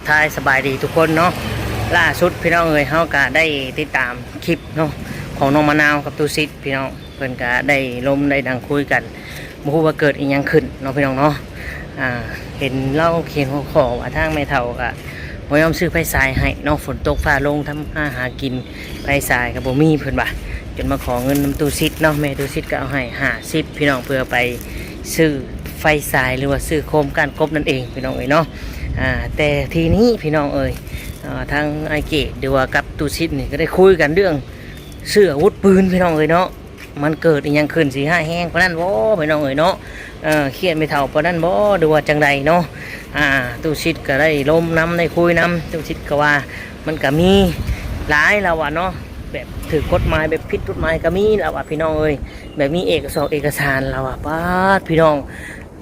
ທາຍສະບາຍດີທຸກຄົນເນາະ. ລ່າສຸດພີ່ນ້ອງເອີຍ ເຮົາກະໄດ້ຕິດຕາມຄລິບເນາະ ຂອງນ້ອງມະນາວກັບຕູ້ສິດພີ່ນ້ອງ. ເພິ່ນກະໄດ້ລົມໄດ້ນັ່ງຄຸຍກັນ ບໍ່ຮູ້ວ່າເກີດອີ່ຫຍັງຂຶ້ນເນາະພີ່ນ້ອງເນາະ. ອ່າ ເຫັນລາວຂຽນຫົວຂໍ້ວ່າທາງແມ່ເຖົ້າກະບໍ່ຍອມຊື້ໄຟສາຍໃຫ້ເນາະ, ຝົນຕົກຟ້າລົງທຳມາຫາກິນ ໄຟສາຍກະບໍ່ມີເພິ່ນວ່າ, ຈົນມາຂໍເງິນນຳຕູ້ສິດເນາະ. ແມ່ຕູ້ສິດກະເອົາໃຫ້ຫ້າສິບພີ່ນ້ອງ ເພື່ອໄປຊື້ໄຟສາຍ ຫຼືວ່າຊື້ໂຄມກ້ານກົບນັ້ນເອງພີ່ນ້ອງເອີຍເນາະ. ອ່າ ແຕ່ທີນີ້ພີ່ນ້ອງເອີຍ ອ່າ ທາງອ້າຍເກດ ຫຼືວ່າກັບຕູ້ສິດນີ້ ກະໄດ້ຄຸຍກັນເລື່ອງຊື້ອາວຸດປືນພີ່ນ້ອງເອີຍເນາະ. ມັນເກີດອີ່ຫຍັງຂຶ້ນ ຊິຮ້າຍແຮງປານນັ້ນບໍ່ພີ່ນ້ອງເອີຍເນາະ? ເອີ ຄຽດແມ່ເຖົ້າປານນັ້ນບໍ່ ຫຼືວ່າຈັ່ງໃດເນາະ? ອ່າ ຕູ້ສິດກະໄດ້ລົມນຳ ໄດ້ຄຸຍນຳ. ຕູ້ສິດກະວ່າມັນກະມີຫຼາຍລາວວ່າເນາະ, ແບບຖືກກົດໝາຍ ແບບຜິດກົດໝາຍກະມີລາວວ່າພີ່ນ້ອງເອີຍ, ແບບມີເອກະສອກເອກະສານລາວວ່າ. ປາດ ພີ່ນ້ອງ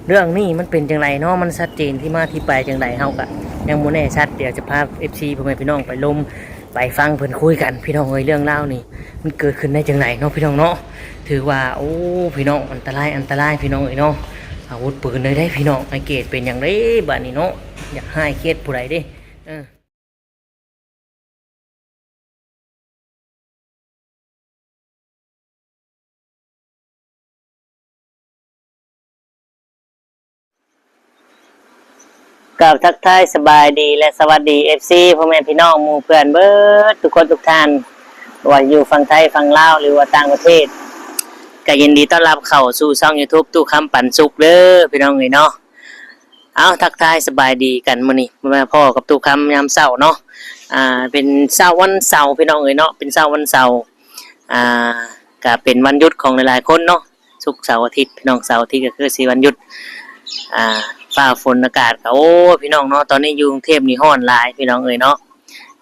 ເລື່ອງນີ້ມັນເປັນຈັ່ງໃດເນາະ ມັນຊັດເຈນທີ່ມາທີ່ໄປຈັ່ງໃດ ເຮົາກະຍັງບໍ່ແນ່ຊັດ. ດຽວຈະພາເອັຟຊີ ພໍ່ແມ່ພີ່ນ້ອງໄປລົມໄປຟັງເພິ່ນຄຸຍກັນພີ່ນ້ອງເອີຍ. ເລື່ອງລາວນີ້ມັນເກີດຂຶ້ນໄດ້ຈັ່ງໃດເນາະພີ່ນ້ອງເນາະ? ຖືວ່າ ໂອ້ ພີ່ນ້ອງ ອັນຕະລາຍ ອັນຕະລາຍພີ່ນ້ອງເອີຍເນາະ. ອາວຸດປືນເລີຍເດ້ພີ່ນ້ອງ. ອ້າຍເກດເປັນຫຍັງເດ້ບາດນີ້ເນາະ? ຢາກຮ້າຍຄຽດຜູ້ໃດເດ້? ເອີ. ກາບທັກທາຍສະບາຍດີ ແລະ ສະຫວັດດີ ເອັຟຊີ ພໍ່ແມ່ພີ່ນ້ອງໝູ່ເພື່ອນເບິດທຸກຄົນທຸກທ່ານ, ວ່າຢູ່ຝັ່ງໄທ ຝັ່ງລາວ ຫຼືວ່າຕ່າງປະເທດ, ກະຍິນດີຕ້ອນຮັບເຂົ້າສູ່ຊ່ອງຢູທູບ ຕູ້ຄຳປັນສຸກເດີພີ່ນ້ອງເອີຍເນາະ. ເອົາ ທັກທາຍສະບາຍດີກັນ ມື້ນີ້ມາພໍ້ກັບຕູ້ຄຳຍາມເຊົ້າເນາະ. ອ່າ ເປັນເຊົ້າວັນເສົາພີ່ນ້ອງເອີຍເນາະ, ເປັນເຊົ້າວັນເສົາ. ອ່າ ກະເປັນວັນຢຸດຂອງຫຼາຍໆຄົນເນາະ, ສຸກເສົາອາທິດພີ່ນ້ອງ. ເສົາອາທິດກະຄືຊິວັນຢຸດ. ອ່າ ຟ້າຝົນອາກາດກະ ໂອ້ ພີ່ນ້ອງເນາະ, ຕອນນີ້ຢູ່ກຸງເທບນີ້ຮ້ອນຫຼາຍພີ່ນ້ອງເອີຍເນາະ.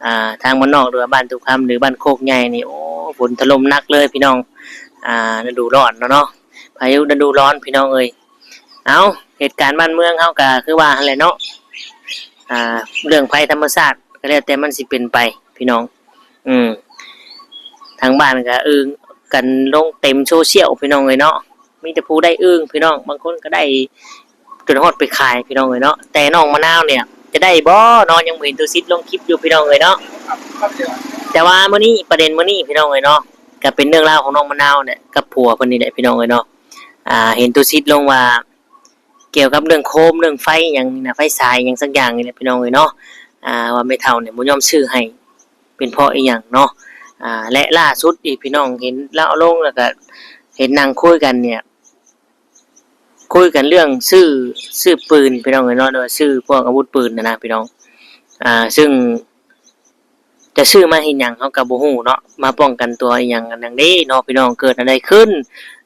ອ່າ ທາງບ້ານນອກ ຫຼືວ່າບ້ານຕູ້ຄຳ ຫຼືບ້ານໂຄກໃຫຍ່ນີ້ ໂອ້ ຝົນຖະຫຼົ່ມໜັກເລີຍພີ່ນ້ອງ. ອ່າ ລະດູຮ້ອນເນາະເນາະ, ພາຍຸລະດູຮ້ອນພີ່ນ້ອງເອີຍ. ເອົາ ເຫດການບ້ານເມືອງເຮົາກະຄືວ່າຫັ້ນແຫຼະເນາະ. ອ່າ ເລື່ອງໄພທຳມະຊາດກະແລ້ວແຕ່ມັນຊິເປັນໄປພີ່ນ້ອງ. ອືມ ທາງບ້ານກະອຶ່ງກັນລົງເຕັມໂຊຊຽວພີ່ນ້ອງເອີຍເນາະ, ມີແຕ່ຜູ້ໄດ້ອຶ່ງພີ່ນ້ອງ, ບາງຄົນກະໄດ້ຈົນຮອດໄປຂາຍພີ່ນ້ອງເອີຍເນາະ. ແຕ່ນ້ອງມະນາວນີ້ຈະໄດ້ບໍ່ເນາະ, ຍັງບໍ່ເຫັນຕູ້ສິດລົງຄລິບຢູ່ພີ່ນ້ອງເອີຍເນາະ. ແຕ່ວ່າມື້ນີ້ ປະເດັນມື້ນີ້ພີ່ນ້ອງເອີຍເນາະ ກະເປັນເລື່ອງລາວຂອງນ້ອງມະນາວນີ້ແຫຼະ ກັບຜົວເພິ່ນນີ້ແຫຼະພີ່ນ້ອງເອີຍເນາະ. ອ່າ ເຫັນຕູ້ສິດລົງວ່າ ກ່ຽວກັບເລື່ອງໂຄມເລື່ອງໄຟຫຍັງນີ້ນະ, ໄຟສາຍຫຍັງສັກຢ່າງນີ້ແຫຼະພີ່ນ້ອງເອີຍເນາະ. ອ່າ ວ່າແມ່ເຖົ້ານີ້ບໍ່ຍອມຊື້ໃຫ້ ເປັນເພາະອີ່ຫຍັງເນາະ. ອ່າ ແລະ ລ່າສຸດອີກພີ່ນ້ອງ ເຫັນລາວເອົາລົງ ແລ້ວກະເຫັນນັ່ງຄຸຍກັນນີ້ ຄຸຍກັນເລື່ອງຊື້ ຊື້ປືນພີ່ນ້ອງເອີຍເນາະ, ຫຼືວ່າຊື້ພວກອາວຸດປືນຫັ້ນນະພີ່ນ້ອງ. ອ່າ ຊຶ່ງ ຈະຊື້ມາເຮັດຫຍັງເຮົາກະບໍ່ຮູ້ເນາະ, ມາປ້ອງກັນຕົວອີ່ຫຍັງອັນຫຍັງເດ້ເນາະພີ່ນ້ອງ. ເກີດອັນໃດຂຶ້ນ?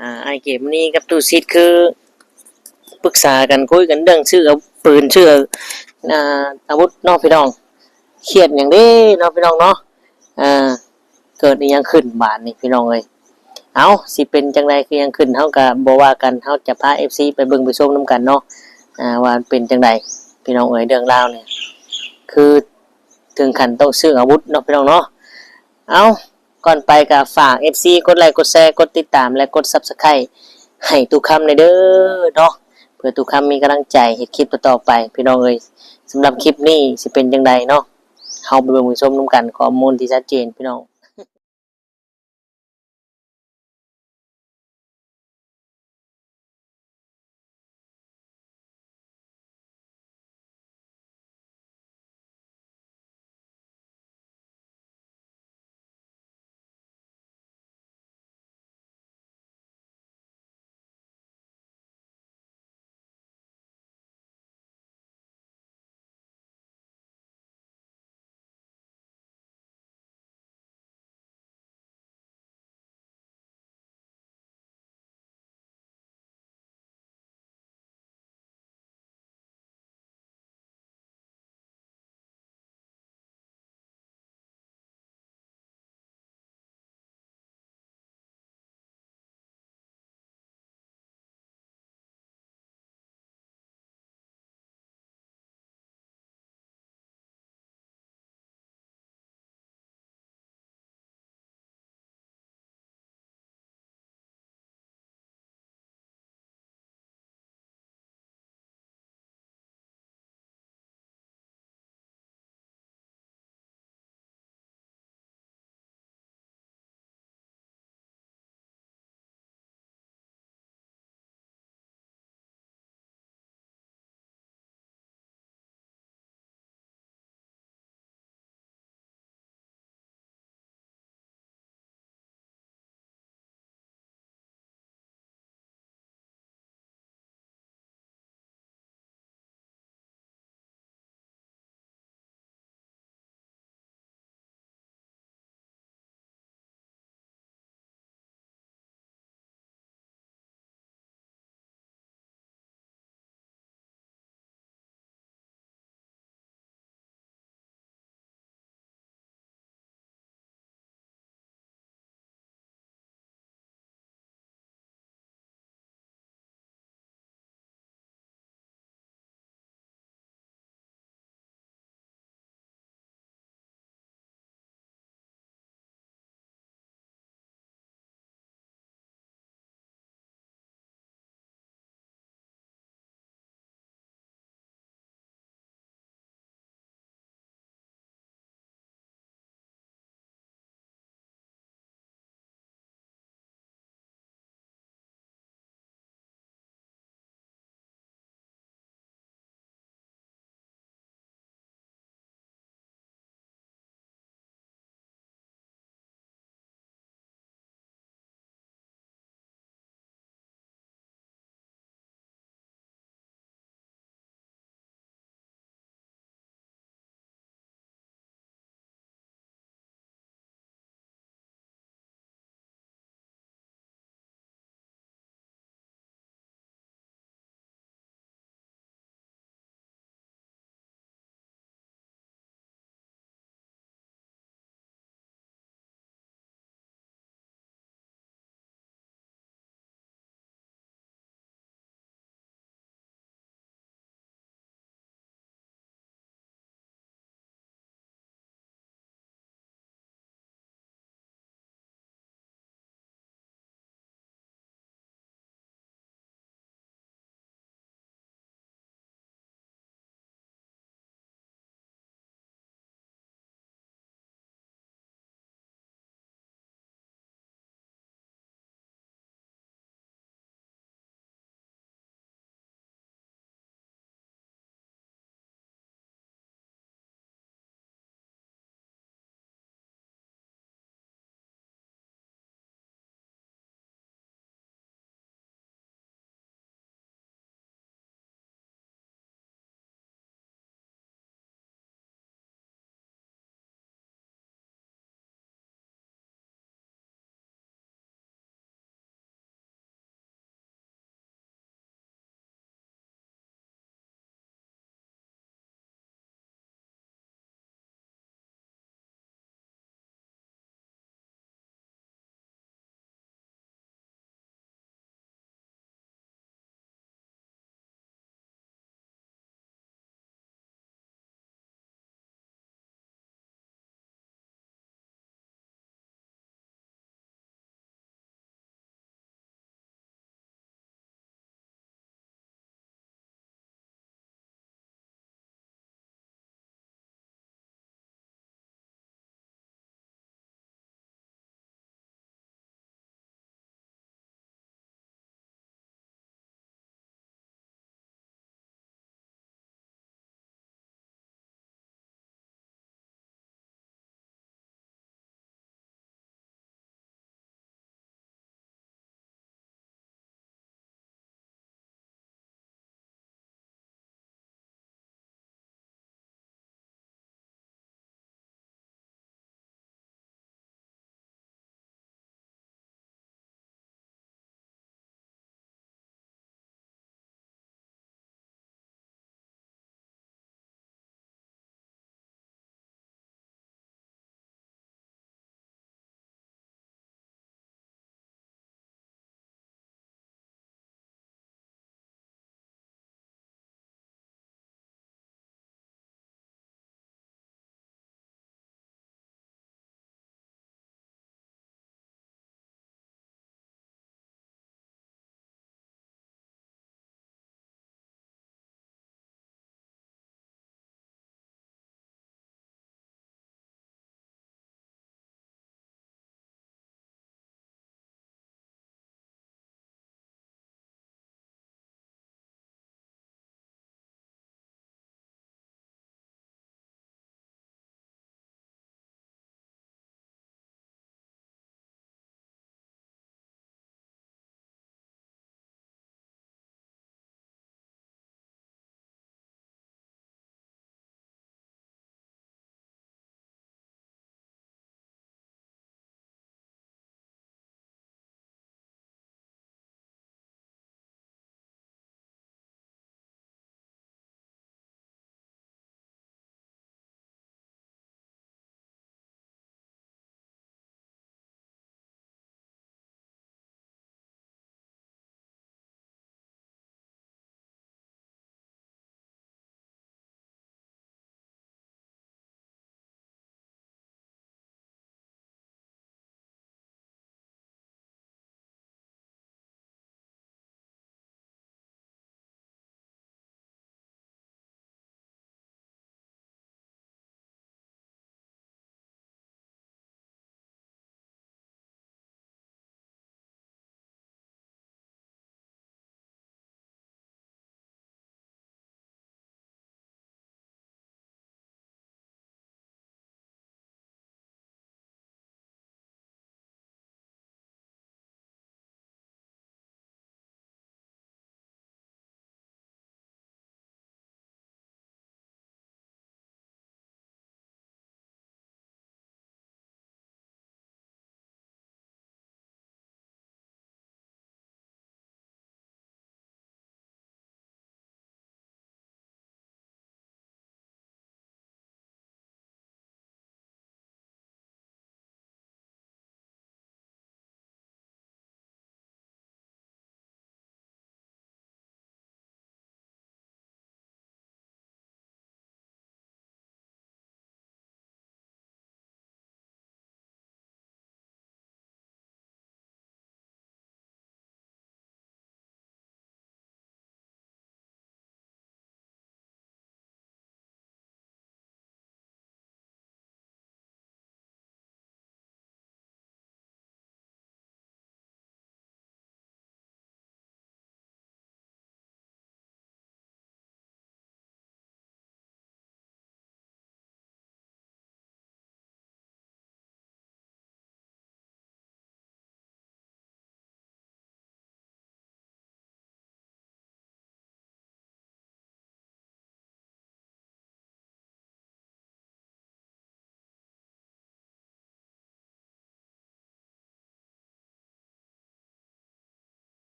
ອ່າ ອ້າຍເກດມະນີກັບຕູ້ສິດຄືປຶກສາກັນ ຄຸຍກັນເລື່ອງຊື້ອາວຸດ ປືນ ຊື້ ອ່າ ອາວຸດເນາະພີ່ນ້ອງ. ຄຽດຫຍັງເດ້ເນາະພີ່ນ້ອງເນາະ. ອ່າ ເກີດອີ່ຫຍັງຂຶ້ນບາດນີ້ພີ່ນ້ອງເອີຍ? ເອົ້າ ຊິເປັນຈັ່ງໃດຄືຫຍັງຂຶ້ນ ເຮົາກະບໍ່ວ່າກັນ, ເຮົາຈະພາເອັຟຊີໄປເບິ່ງໄປຊົມນຳກັນເນາະ ອ່າ ວ່າເປັນຈັ່ງໃດພີ່ນ້ອງເອີຍ. ເລື່ອງລາວນີ້ຄື ເຖິງຂັ້ນຕ້ອງຊື້ອາວຸດເນາະພີ່ນ້ອງເນາະ. ເອົ້າ ກ່ອນໄປກະຝາກເອັຟຊີກົດໄລ ກົດແຊ ກົດຕິດຕາມ ແລະ ກົດຊັບສະໄຄຣບ໌ໃຫ້ຕູ້ຄຳແດ່ເດີເນາະ ເພື່ອຕູ້ຄຳມີກຳລັງໃຈເຮັດຄລິບຕໍ່ໆໄປພີ່ນ້ອງເອີຍ. ສຳລັບຄລິບນີ້ຊິເປັນຈັ່ງໃດເນາະ ເຮົາໄປເບິ່ງໄປຊົມນຳກັນ ຂໍ້ມູນທີ່ຊັດເຈນພີ່ນ້ອງ.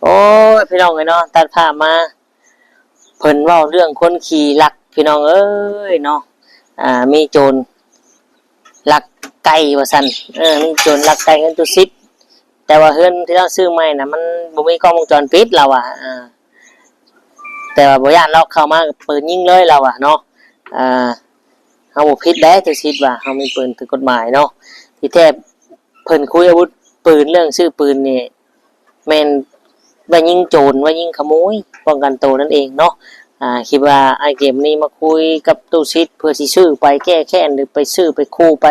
ໂອ້ຍ ພີ່ນ້ອງເອີຍເນາະ ຕັດພາບມາ ເພິ່ນເວົ້າເລື່ອງຄົນຂີ້ລັກ ພີ່ນ້ອງເອີຍເນາະ. ອ່າ ມີໂຈນລັກໄກ່ວ່າຊັ້ນ ເອີ ມີໂຈນລັກໄກ່ເຮືອນຕຸສິດ ແຕ່ວ່າເຮືອນທີ່ລາວຊື້ໃໝ່ນະ ມັນບໍ່ມີກ້ອງວົງຈອນປິດ ລາວວ່າ ອ່າ ແຕ່ວ່າບໍ່ຢ້ານ ລາວເຂົ້າມາກໍປືນຍິງເລີຍ ລາວວ່າເນາະ. ອ່າ ເຮົາບໍ່ຜິດເດ້ ຕຸສິດວ່າເຮົາມີປືນຖືກກົດໝາຍເນາະ. ທີ່ແທ້ເພິ່ນຄຸຍອາວຸດປືນ ເລື່ອງຊື້ປືນນີ້ ແມ່ນໄວ້ຍິງໂຈນ ໄວ້ຍິງຂະໂມຍ ປ້ອງກັນໂຕນັ້ນເອງເນາະ. ອ່າ ຄິດວ່າອ້າຍເກມນີ້ມາຄຸຍກັບຕຸສິດ ເພື່ອຊິຊື້ໄປແກ້ແຄ້ນ ຫຼື ໄປຊື້ໄປຂູ່ໄປ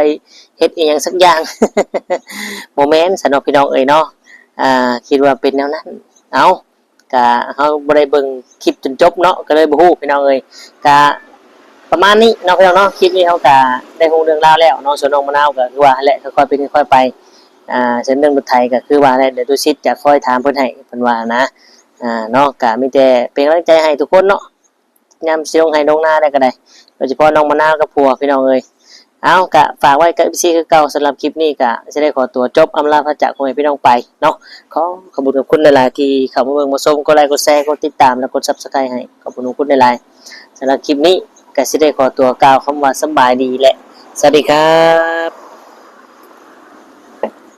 ເຮັດອີ່ຫຍັງສັກຢ່າງ ບໍ່ແມ່ນຊັ້ນເນາະ ພີ່ນ້ອງເອີຍເນາະ. ອ່າ ຄິດວ່າເປັນແນວນັ້ນ. ເອົ້າ ກະເຮົາບໍ່ໄດ້ເບິ່ງຄລິບຈົນຈົບເນາະ ກໍເລີຍບໍ່ຮູ້ ພີ່ນ້ອງເອີຍ. ກະປະມານນີ້ເນາະ ພີ່ນ້ອງເນາະ. ຄລິບນີ້ເຮົາກະໄດ້ຮູ້ເລື່ອງລາວແລ້ວເນາະ. ສ່ວນນ້ອງມະນາວກໍຄືວ່າຫັ້ນແຫຼະ ຄ່ອຍໆເປັນຄ່ອຍໆໄປ. ອ່າ ສ່ວນເລື່ອງລົດໄຖກໍຄືວ່າແຫຼະ ດຽວຕຸສິດຈະຄອຍຖາມເພິ່ນໃຫ້ ເພິ່ນວ່ານະ. ອ່າ ເນາະ ກະມີແຕ່ເປັນກຳລັງໃຈໃຫ້ທຸກຄົນເນາະ ຍາມຊິລົງໄຮ່ລົງນາໄດ້ກໍໄດ້ ໂດຍສະເພາະນ້ອງມະນາວກັບຜົວ ພີ່ນ້ອງເອີຍ. ເອົາ ກະຝາກໄວ້ກັບເອັຟຊີຄືເກົ່າ. ສຳລັບຄລິບນີ້ກະຊິໄດ້ຂໍຕົວຈົບອຳລາພາຈາກພໍ່ແມ່ພີ່ນ້ອງໄປເນາະ. ຂໍຂອບຄຸນຂອບຄຸນຫຼາຍໆ ທີ່ເຂົ້າມາເບິ່ງມາຊົມ ກົດໄລ ກົດແຊ ກົດຕິດຕາມ ແລະ ກົດ Subscribe ໃຫ້. ຂອບຄຸນຂອບຄຸນຫຼາຍໆ. ສຳລັບຄລິບນີ້ກະຊິໄດ້ຂໍຕົວກ່າວຄຳວ່າສະບາຍດີ ແລະ ສະຫວັດດີຄັບ.